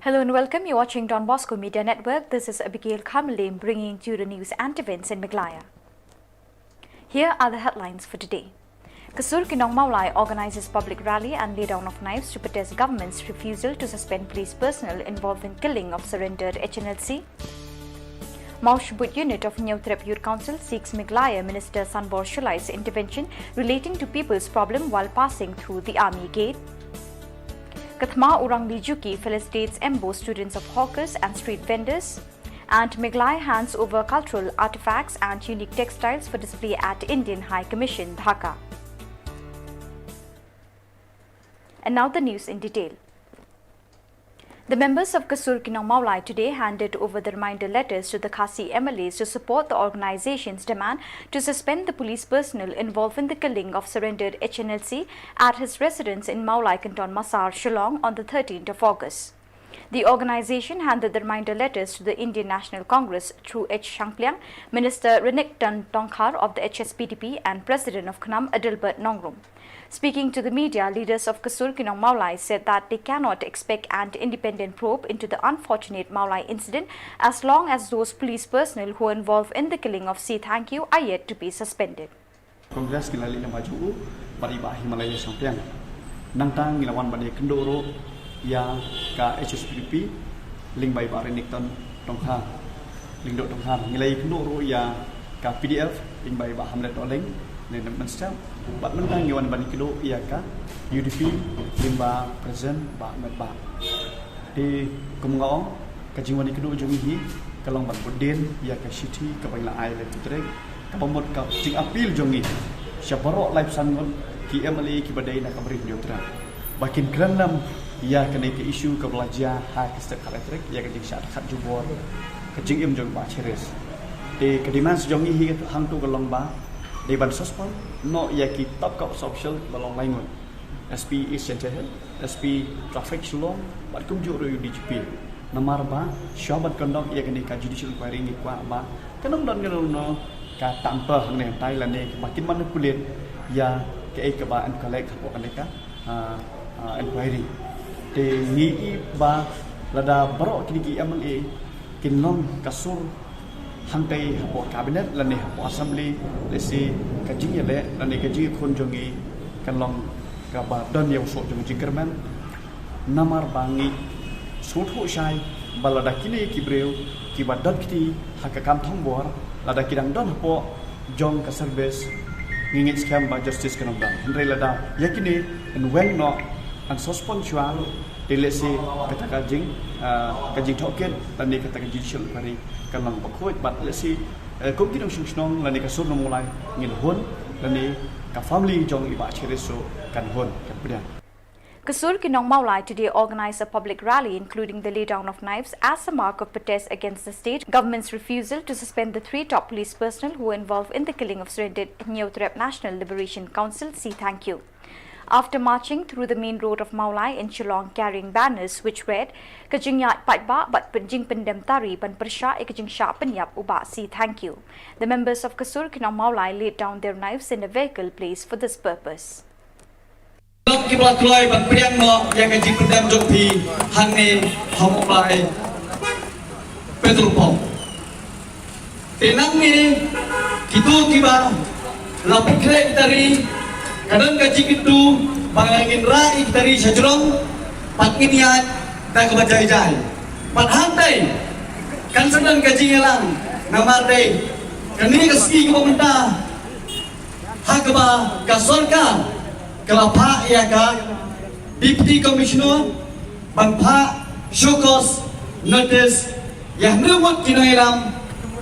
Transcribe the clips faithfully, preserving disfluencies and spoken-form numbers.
Hello and welcome. You're watching Don Bosco Media Network. This is Abigail Kharmilem bringing to you the news and events in Meghalaya. Here are the headlines for today. Ka Sur Ki Nong Mawlai organizes public rally and lay down of knives to protest government's refusal to suspend police personnel involved in killing of surrendered H N L C. Mawshynrut unit of Hynñiewtrep Youth Council seeks Meghalaya Minister Sanbor Shullai's intervention relating to people's problem while passing through the army gate. Ka Thma Urangli Juki felicitates M B O students of hawkers and street vendors. And Meghalaya hands over cultural artifacts and unique textiles for display at Indian High Commission, Dhaka. And now the news in detail. The members of Ka Sur Ki Nong Mawlai today handed over the reminder letters to the Khasi M L As to support the organization's demand to suspend the police personnel involved in the killing of surrendered H N L C at his residence in Mawlai Canton Massar, Shillong on the thirteenth of August. The organization handed the reminder letters to the Indian National Congress through H Shangpliang, Minister Renikton Tongkhar of the H S P D P and President of KHNAM Adelbert Nongrum. Speaking to the media, leaders of Ka Sur Ki Nong Mawlai said that they cannot expect an independent probe into the unfortunate Mawlai incident as long as those police personnel who were involved in the killing of C Thangkhiew are yet to be suspended. Congress ngi la leit lyngba jong u bad i Bah Himalaya Shangpliang. Nangta ngi la wan ban ïakynduh ruh ïa ka H S P D P lyngba i Bah Renikton Tongkhar, Lyngdoh Tongkhar. Ngi la ïakynduh ruh ïa ka P D F lyngba i Bah Hamlet Oleng, Lyngdoh Mynstep. Bad mynta ngi wan ban ïakynduh ïa ka U D P lyngba President Bah Ahmed Bah. Te kum nga ong, ka jingwan ïakynduh jong ngi hi ka long ban bud dien ïa ka shithi kaba ngi la ai ha ka tarik, kaba mut ka jingappeal jong ngi sha baroh laiphew san ngut ki M L A kiba dei na ka Ri Hynñiewtrep ba kin kren lem ïa kane ka issue kaba la jia ha ka step khatlai tarik, ïa ka jingshah dkhot jubor ka jingim jong Bah Cheris. Te ka demands jong ngi hi hangto ka long ba dei ban suspend noh ïa ki top cops official kiba long lai ngut, S P East Jaintia Hills, S P Traffic Shillong bad kumjuh ruh ïa u D G P. Namar ba shuwa ban conduct ïa kane ka judicial inquiry ngi kwah ba kan ym don kano kano ka tamper hangne hangtai lane ba kin manipulate ïa kaei kaba yn collect hapoh kane ka, ah, ah, inquiry. Te ngi i ba lada baroh kine ki M L A kin long ka sur hangtai hapoh cabinet lane hapoh assembly, lehse ka jingïaleh lane ka jingïakhun jong ngi kan long kaba don ïa u soh jong ka jingkyrmen. Namar ba ngi sngewthuh shai ba lada kine ki briew kiba don kti ha ka kam thongbor, lada ki dang don hapoh jong ka service, ngi ngeit skhem ba justice kan ym don. Hynrei lada ïa kine yn weng noh, yn suspend shuwa ruh, te lehse kata ka jing, ah, ka jingtohkit lane kata ka judicial inquiry kan long bakhuid bad lehse, eh, kum ki nongshong shnong lane ka Sur Nong Mawlai ngin hun lane ka family jong i Bah Cheris ruh kan hun, kan pdiang. Ka Sur Ki Nong Mawlai today organized a public rally including the lay down of knives as a mark of protest against the state government's refusal to suspend the three top police personnel who were involved in the killing of surrendered Hynñiewtrep National Liberation Council C Thangkhiew. After marching through the main road of Mawlai in Shillong carrying banners which read, "Ka jingïaid paidbah bad jingpyndem tari ban pyrshah ïa ka jingshah pynïap u Bah C Thangkhiew," the members of Ka Sur Ki Nong Mawlai laid down their knives in a vehicle placed for this purpose. Ki ba la kloi ban pdiang noh ïa ka jingpyndem jong phi hangne ha Mawlai petrol pump. Te nangne kito kiba la pynkhreh ki tari, ka don ka jingkyntu ba ngin rah ïa ki tari sha jrong bad ngin ïaid da kaba jai jai. Bad hangtai kan sa don ka jingïalang namar dei kane ka sngi kaba mynta ha kaba ka sorkar ka la phah ïa ka Deputy Commissioner ban phah show cause notice ïa hynriew ngut ki nongïalam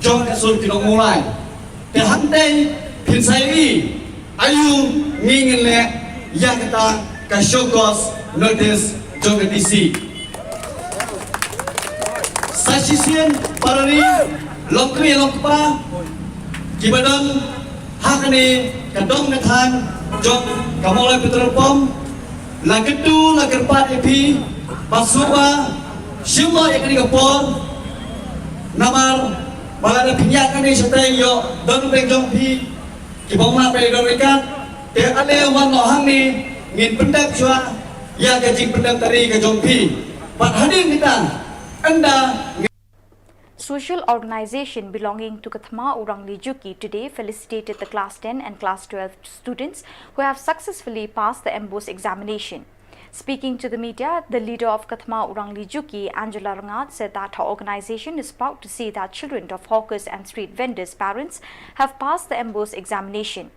jong Ka Sur Ki Nong Mawlai. Te hangtai phin sa ïohi aïu ngi ngin leh ïa kata ka show cause notice jong ka D C. Sa shisien para ri, long kmie long kpa kiba don ha kane ka dong ka thaiñ jong ka Mawlai petrol pump, la kyntu la kyrpad ïa phi ba sngewbha shim noh ïa kane ka por, namar ba lada phin ïaid kane shatei ïoh don beng jong phi kiba ym lah ban ïadon ryngkat. Te ale wan noh hangne ngin pyndep shuwa ïa ka jingpyndem tari ka jong phi. Bad hadien kita ynda Social organization belonging to Kathma Urangli Juki today felicitated the class ten and class twelve students who have successfully passed the MBOSE examination. Speaking to the media, the leader of Kathma Urangli Juki, Angela Rangat, said that her organization is proud to see that children of hawkers and street vendors' parents have passed the MBOSE examination.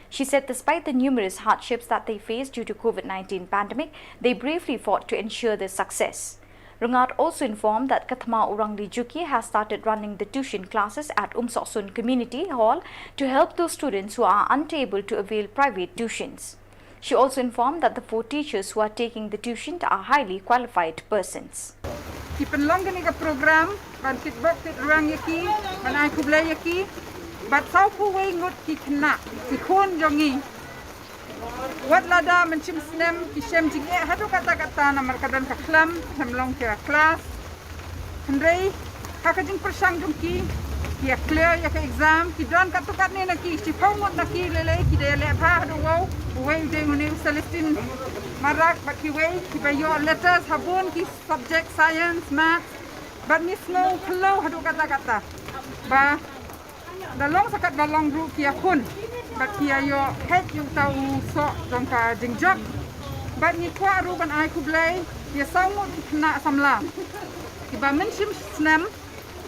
She said despite the numerous hardships that they faced due to COVID nineteen pandemic, they bravely fought to ensure their success. Rangat also informed that Kathma Urangli Juki has started running the tuition classes at Umsoksun Community Hall to help those students who are unable to avail private tuitions. She also informed that the four teachers who are taking the tuition are highly qualified persons. Ki pynlong kane ka program ban kit bok kit rwang ïa ki, ban ai khublei ïa ki. Bad saw phew wei ngut ki khynnah, ki khun jong ngi, wat lada mynshem snem ki shem jingeh haduh katta katta namar ka don ka khlam, ki shem long ki klas. Hynrei ha ka jingpyrshang jong ki, ki ïa clear ïa ka exam. Ki don katto katne na ki, shiphew ngut na ki lei lei ki da ïaleh bha haduh wow. Uwei u dei une u Celestine Marak bad kiwei kiba ïoh letters ha bun ki subject, science, maths. Bad ngi sngew khlem haduh katta katta ba da long sa katba long ruh ki ïakhun bad ki ïa ïoh heh ïa uta u soh jong ka jingjop. Bad ngi kwah ruh ban ai khublei ïa saw ngut ki khynnah samla kiba mynshem snem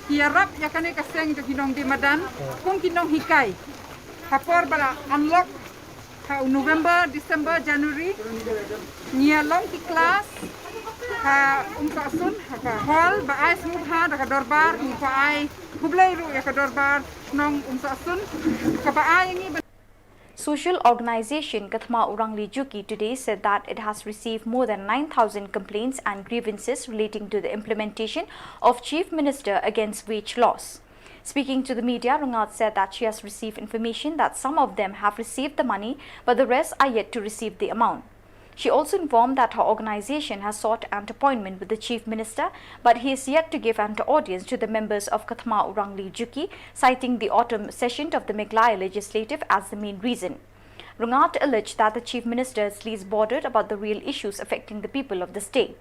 ki ïarap ïa kane ka seng jong ki nongdie madan kum ki nonghikai. Ha por ba la unlock ha u November, December, January, ngi ïa long ki klas ha Umsoksun, ha ka hall ba ai sngewbha da ka dorbar. Ngi kwah ai khublei ruh ïa ka dorbar shnong Umsoksun kaba ai ïa ngi ban Social organization Kathma Urangli Juki today said that it has received more than nine thousand complaints and grievances relating to the implementation of Chief Minister against wage laws. Speaking to the media, Rangat said that she has received information that some of them have received the money, but the rest are yet to receive the amount. She also informed that her organization has sought an appointment with the Chief Minister, but he is yet to give an audience to the members of Kathma Urangli Juki, citing the autumn session of the Meghalaya Legislative as the main reason. Rangat alleged that the Chief Minister is least bothered about the real issues affecting the people of the state.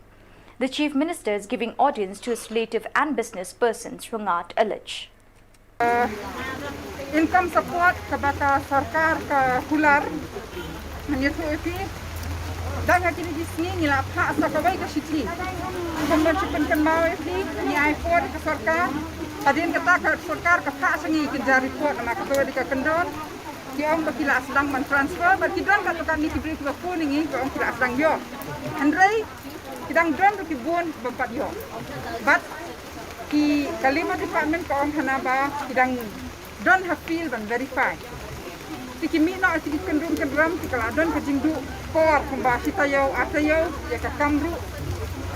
The Chief Minister is giving audience to his relative and business persons, Rangat alleged. Income support kaba ka sorkar ka kular mynta ïa phi. Dang ha kine ki sngi ngi la phah sa kawei ka shithi. Kumba shu pynkynmaw ïa phi, ngi ai por ïa ka sorkar. Hadien kata ka sorkar ka phah sha ngi ki jingïarap report namar ka kawei ka kyndon. Ki ong ba ki la sdang ban transfer, bad ki don katto katne ki briew kiba phone ïa ngi, ki ong ki la sdang ïoh. Hynrei ki dang don ruh ki bun bym pat ïoh. Bad ki, ka Labour Department ka ong hana ba ki dang don ha field ban verify. Te ki mih noh ïa ki kyndrum kyndram, te ka la don ka jingduh por kumba shi taïew ar taïew ïa ka kam ruh.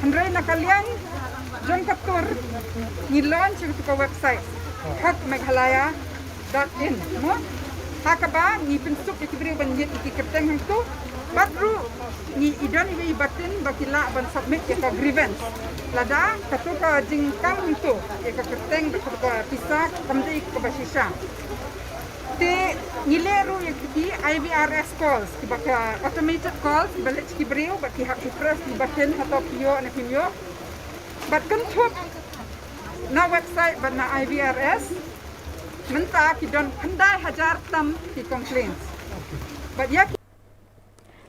Hynrei na ka liang jong ka tur ngi launch ïa ka website Hok Meghalaya dot in, mo? Ha kaba ngi pynsuk ïa ki briew ban ïit ïa ki kyrteng hangto. Bad ruh ngi, i don iwei i button ba ki lah ban submit ïa ka grievance lada kato ka jingkam hangto ïa ka kyrteng bad kato ka pisa kam dei kaba shisha. Te ngi leh ruh ïa ki I V R S calls, kiba ka automated calls, kiba leit sha ki briew bad ki hap ki press ki button hato phi ïoh ne phim ïoh. Bad kynthup na website bad na I V R S, mynta ki don khyndai hajar tam ki complaints. Bad ïa ki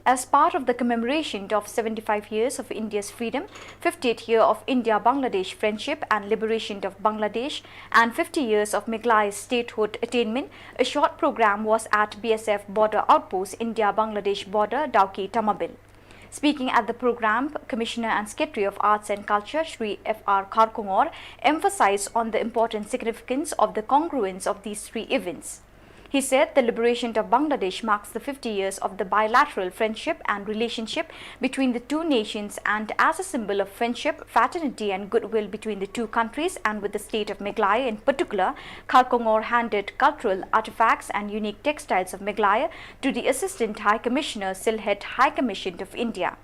As part of the commemoration of seventy-five years of India's freedom, fiftieth year of India-Bangladesh friendship and liberation of Bangladesh, and fifty years of Meghalaya's statehood attainment, a short program was at B S F border outpost India-Bangladesh border, Dawki Tamabil. Speaking at the program, Commissioner and Secretary of Arts and Culture, Shri F R Kharkongor, emphasized on the important significance of the congruence of these three events. He said the liberation of Bangladesh marks the fifty years of the bilateral friendship and relationship between the two nations, and as a symbol of friendship, fraternity and goodwill between the two countries and with the state of Meghalaya in particular, Kharkongor handed cultural artifacts and unique textiles of Meghalaya to the Assistant High Commissioner, Sylhet High Commission of India.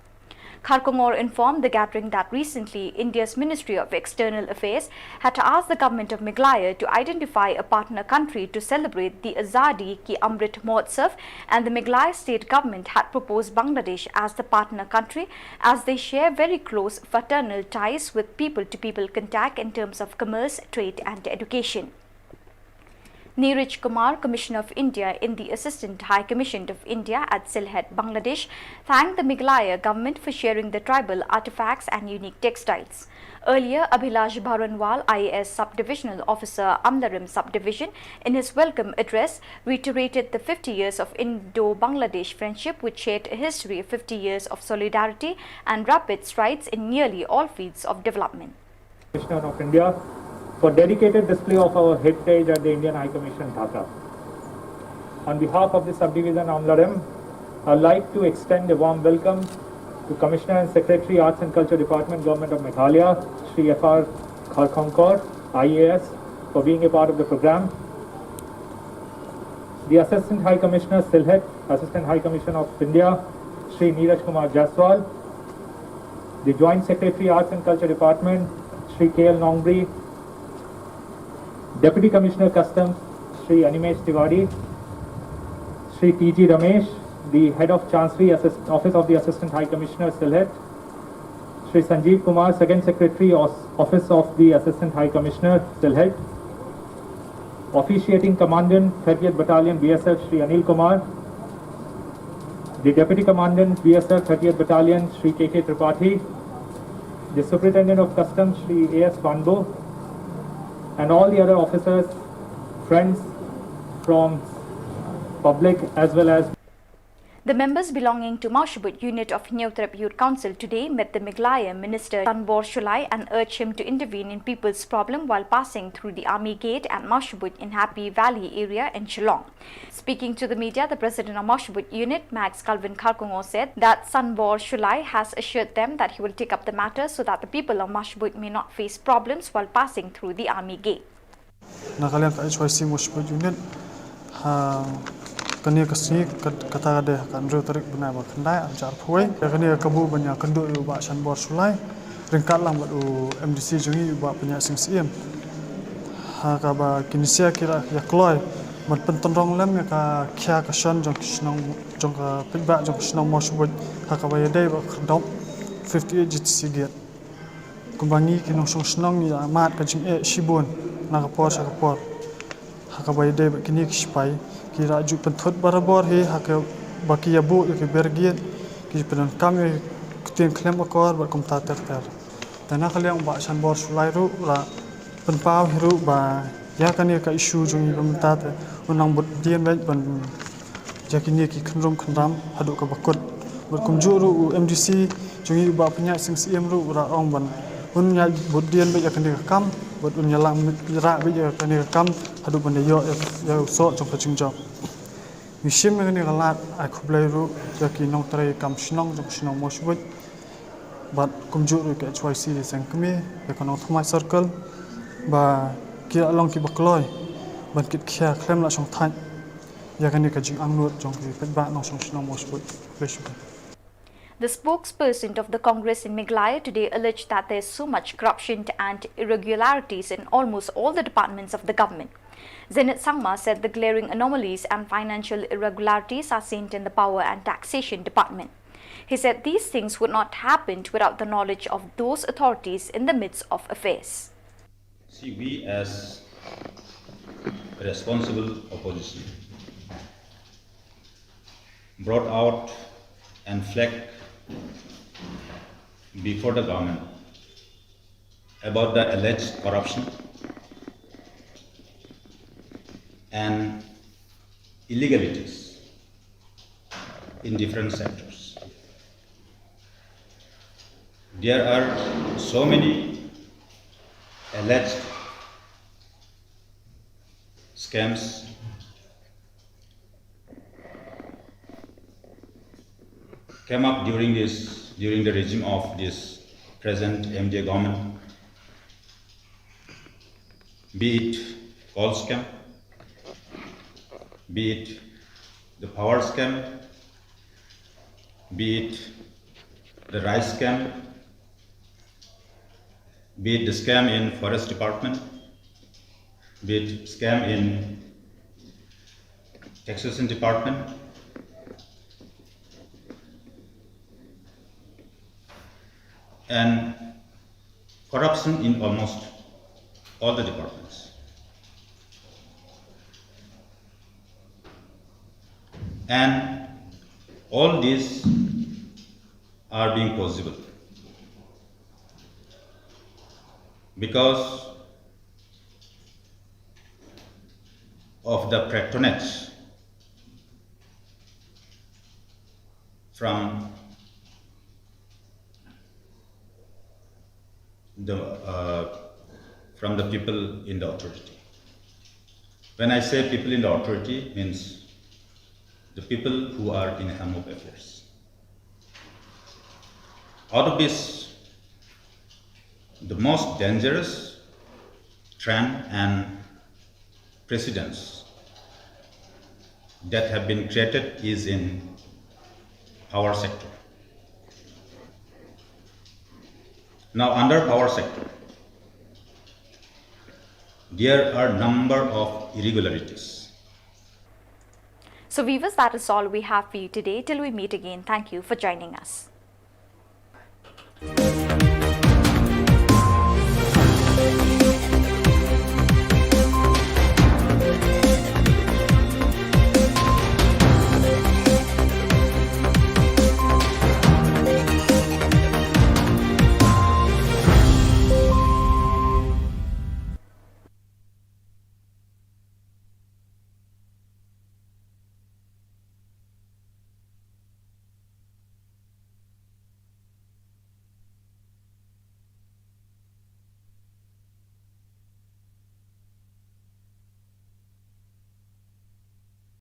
Kharkongor informed the gathering that recently India's Ministry of External Affairs had asked the government of Meghalaya to identify a partner country to celebrate the Azadi Ki Amrit Mahotsav, and the Meghalaya state government had proposed Bangladesh as the partner country, as they share very close fraternal ties with people-to-people contact in terms of commerce, trade and education. Neeraj Kumar, Commissioner of India in the Assistant High Commission of India at Sylhet, Bangladesh, thanked the Meghalaya government for sharing the tribal artifacts and unique textiles. Earlier, Abhilash Baranwal, I A S Sub-Divisional Officer, Amlarem Subdivision, in his welcome address, reiterated the fifty years of Indo-Bangladesh friendship, which shared a history of fifty years of solidarity and rapid strides in nearly all fields of development. Commissioner of India for dedicated display of our heritage at the Indian High Commission, Dhaka. On behalf of the subdivision Amlarem, I'd like to extend a warm welcome to Commissioner and Secretary, Arts and Culture Department, Government of Meghalaya, Shri F R Kharkongkor, I A S, for being a part of the program. The Assistant High Commissioner, Sylhet, Assistant High Commissioner of India, Shri Neeraj Kumar Jaiswal, the Joint Secretary, Arts and Culture Department, Shri K L Nongbri, Deputy Commissioner Customs, Shri Animesh Tiwari, Shri T G Ramesh, the Head of Chancery, Assist-, Office of the Assistant High Commissioner, Sylhet, Shri Sanjeev Kumar, Second Secretary, Os-, Office of the Assistant High Commissioner, Sylhet, Officiating Commandant, thirtieth Battalion B S F, Shri Anil Kumar, the Deputy Commandant B S F, thirtieth Battalion, Shri K K Tripathi, the Superintendent of Customs, Shri A S Vanbo, and all the other officers, friends from public as well as The members belonging to Mawshynrut unit of Hynñiewtrep Youth Council today met the Meghalaya Minister Sanbor Shullai and urged him to intervene in people's problem while passing through the Army Gate at Mawshynrut in Happy Valley area in Shillong. Speaking to the media, the president of Mawshynrut unit, Max Calvin Kharkongor, said that Sanbor Shullai has assured them that he will take up the matter so that the people of Mawshynrut may not face problems while passing through the Army Gate. Na ka liang ka H Y C Mawshynrut unit, ha kane ka sngi, ka, kata ka dei ha ka hynriew tarik bnai ba khyndai, ar hajar arphew wei. Ïa kane ka kabu ban ïakynduh ïa u Bah Sanbor Shullai, ryngkat lang bad u M D C jong ngi u Bah Pynïaid Sing Syiem. Ha kaba kine ki sha ki la ïa kloi ban pyntynrong lem ïa ka khia ka shon jong ki shnong, jong ka paidbah jong ka shnong Mawshynrut, ha kaba ïadei bad ka khyrdop fifty-eight G T C gate. Kumba ngi ki nongshong shnong ngi ïa mad ka jingeh shibun na ka por sha ka por. Ha kaba ïadei bad kine ki shipai, ki la ju pynthut barabor hi, ha kaba ki ïa buh ïa ki barricade, ki ju pyndonkam ïa ki ktien khlem akor bad kumta ter ter. Te na ka liang u Bah Sanbor Shullai ruh u la pynpaw hi ruh ba ïa kane ka issue jong ngi ba mynta te un nang bud dien beit ban ïa kine ki khynrum khynram haduh kaba kut. Bad kumjuh ruh u M D C jong ngi u Bah Pynïaid Sing Syiem ruh u la ong ban un ïa bud dien beit ïa kane ka kam, bad un ïalam ïarah beit ïa kane ka kam haduh ban da ïoh ïa, ïa u soh jong ka jingjop. Ngi shim ïa kane ka lad ai khublei ruh ïa ki nongtrei kam shnong jong ka shnong Mawshynrut. Bad kumjuh ruh ka H Y C Seng Kmie, ïa ka Nongthymmai Circle, ba ki la long kiba kloi ban kit khia khlem la shongthait ïa kane ka jingangnud jong ki paidbah nongshong shnong Mawshynrut. Khublei shibun. The spokesperson of the Congress in Meghalaya today alleged that there's so much corruption and irregularities in almost all the departments of the government. Zenith Sangma said the glaring anomalies and financial irregularities are seen in the Power and Taxation Department. He said these things would not happened without the knowledge of those authorities in the midst of affairs. See, we as responsible opposition brought out and flagged before the government about the alleged corruption and illegalities in different sectors. There are so many alleged scams came up during this, during the regime of this present M D A government, be it coal scam, be it the power scam, be it the rice scam, be it the scam in forest department, be it scam in taxation department, and corruption in almost all the departments. And all these are being possible because of the patronage from the uh, from the people in the authority. When I say people in the authority, means the people who are in helm of affairs. Out of this, the most dangerous trend and precedents that have been created is in power sector. Now, under power sector, there are number of irregularities. So, viewers, that is all we have for you today. Till we meet again, thank you for joining us.